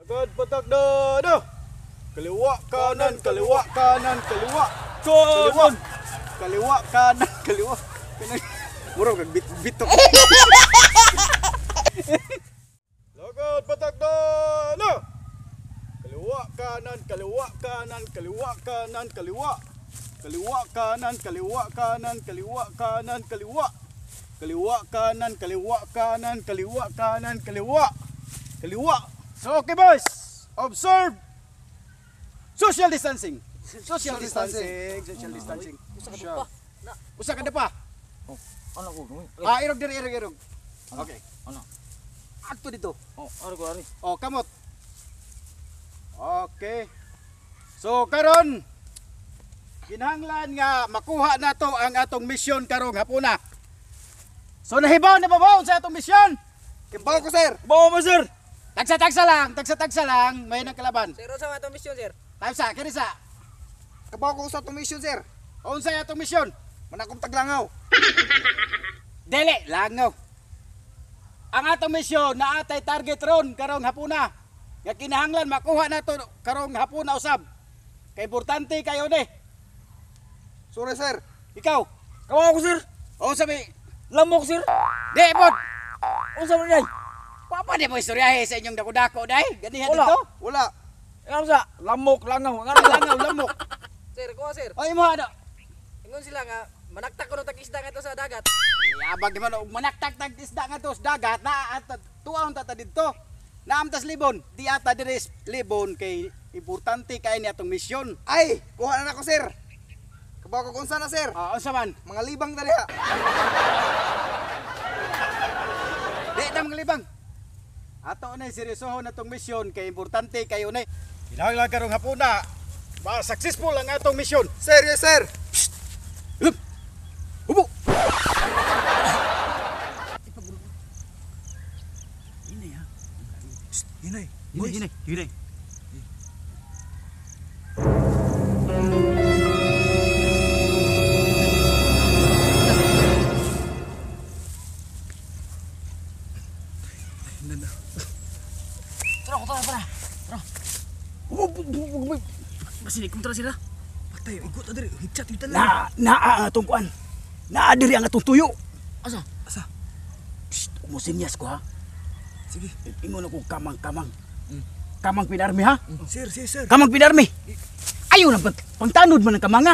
Agad patak dada. Kaliwa kanan, kaliwa kanan, kaliwa. Kaliwa. Kaliwa kanan, kaliwa. Kanan. Murag kag bit bitok. Lagad patak dada. Kaliwa kanan, kaliwa kanan, kaliwa kanan, kaliwa. Kaliwa kanan, kaliwa kanan, kaliwa kanan, kaliwa. Kaliwa kanan, kaliwa kanan, kaliwa kanan, kaliwa. Kaliwa. So okay, boys. Observe social distancing. Social distancing, social distancing. Usa ka pa. Na. Usa ka pa. Oh, ano ko? Ah, irog diri, irog, irog. Okay. Ano? Agto dito. Oh, ano ko ari? Oh, kamot. Okay. So karon kinahanglan nga makuha nato ang atong misyon karong hapuna. So nahibaw na ba ba sa atong misyon? Kibaw ko, sir. Bawa mo, sir. Tagsa-tagsa lang, tagsa-tagsa lang, may nagkalaban. Sir, unsa man atong misyon, sir? Tagsa, kini sa. Kabaw ko sa atong mission, sir. Unsay atong misyon? Manakong taglangaw. Dili, langaw. Ang atong misyon naa tay target ron karong hapuna. Nga kinahanglan makuha nato karong hapuna usab. Kay importante kayo ni. Sorry, sir. Ikaw, Kabaw ko, sir. unsa may Lamok, sir. Di pod. Unsa man day? Papa di mo istoryahe sa inyong dako-dako day. Ganihan Wala. dito. Wala. Ano sa lamok langaw? Ngano sa Langaw lamok. Sir, kuha, sir. Oy mo ano? Ingon sila nga manaktak kuno tag isda ngadto sa dagat. Yabag di man og manaktak tag isda nga to sa dagat na at tuaon ta ta didto. Naam tas libon, di ata diri libon kay importante kay ni atong misyon. Ay, kuha na nako, sir. Kabaw ko kung sana, sir. Ah, unsa man? Mga libang dali ha. Di na mga libang. Ato na seryosohon atong misyon kay importante kayo na. Kinahanglan karong hapuna ba successful ang atong misyon. Sir, yes, sir. Hup! Hubo! Hinay ha. Hinay. Hinay, hinay, hinay. Tara, tara, tara. Tara. Basinig kung tara sila. Patay, igot diri. Hichat yung tanan. Na, naa ang atong kuan. Naa diri ang atong tuyo. Asa? Asa? Psst, umusinyas ko ha. Sige. Ingon ako kamang-kamang. Kamang pinarmi ha. Sir, sir, sir. Kamang pinarmi. Ayaw na pangtanod man ang kamanga.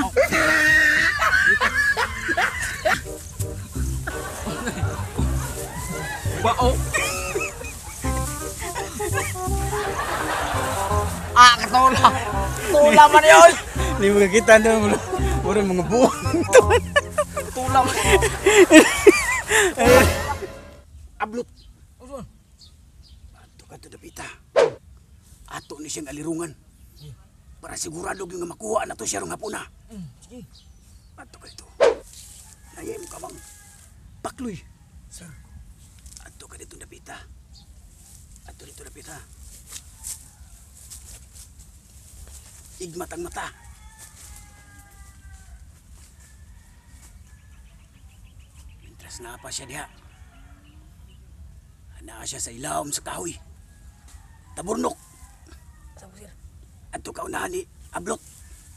Bao. Ah, katula. Tula man yun. Hindi mo kakita na mura mga buong. Tula man. Ablot. Unsa? Ato ka to dapita. Ato ni siyang alirungan. Para sigurado gyud nga makuha na to siya rong hapuna. Sige. Ato ka dito. Nayay mo kamang pakloy. Sir. Ato ka dito dapita. Ato dito dapita. Igmat ang mata. Mintras na pa siya diha. Naa siya sa ilawom sa kahoy. Taburnok. Asa po, sir? Ato ka unahan ni Ablot.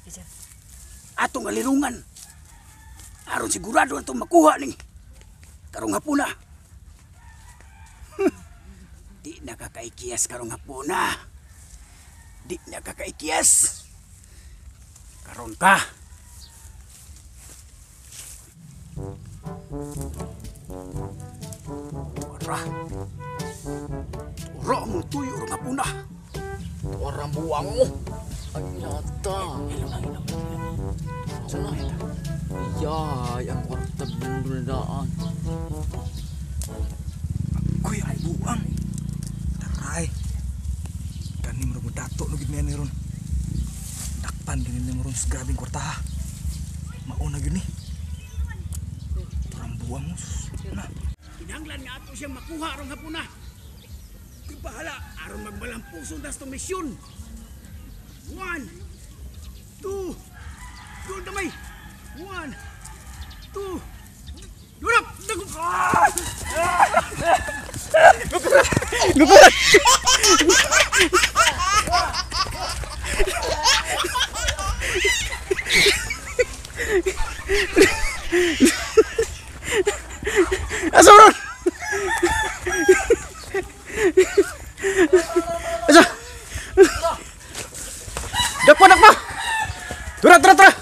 Yes, sir. Atong alirungan. Aron sigurado atong makuha ning karong hapuna. Di na kakaikiyas karong hapuna. Di na kakaikiyas. Karon ka. Ora. Ora mong tuyo rong hapuna. Orang buang mo. Ay, yata. Sana. Yay, ang kwarta bundaan. Kuy, ang buang. Taray. Kani mo dato no gid ni ron. Dakpan din ni mo ron sa grabeng kwarta ha. Mauna gyud ni. Turang buang mo. Na. Kinahanglan nga ato siyang makuha rong hapuna. Kuy bahala aron magbalampuson tas tong misyon. One, two, go damay. One, two, Durap! Ah! Gukuran! Gukuran! Asa ron? Asa? Dakpo, dakpo. Tura, tura, tura.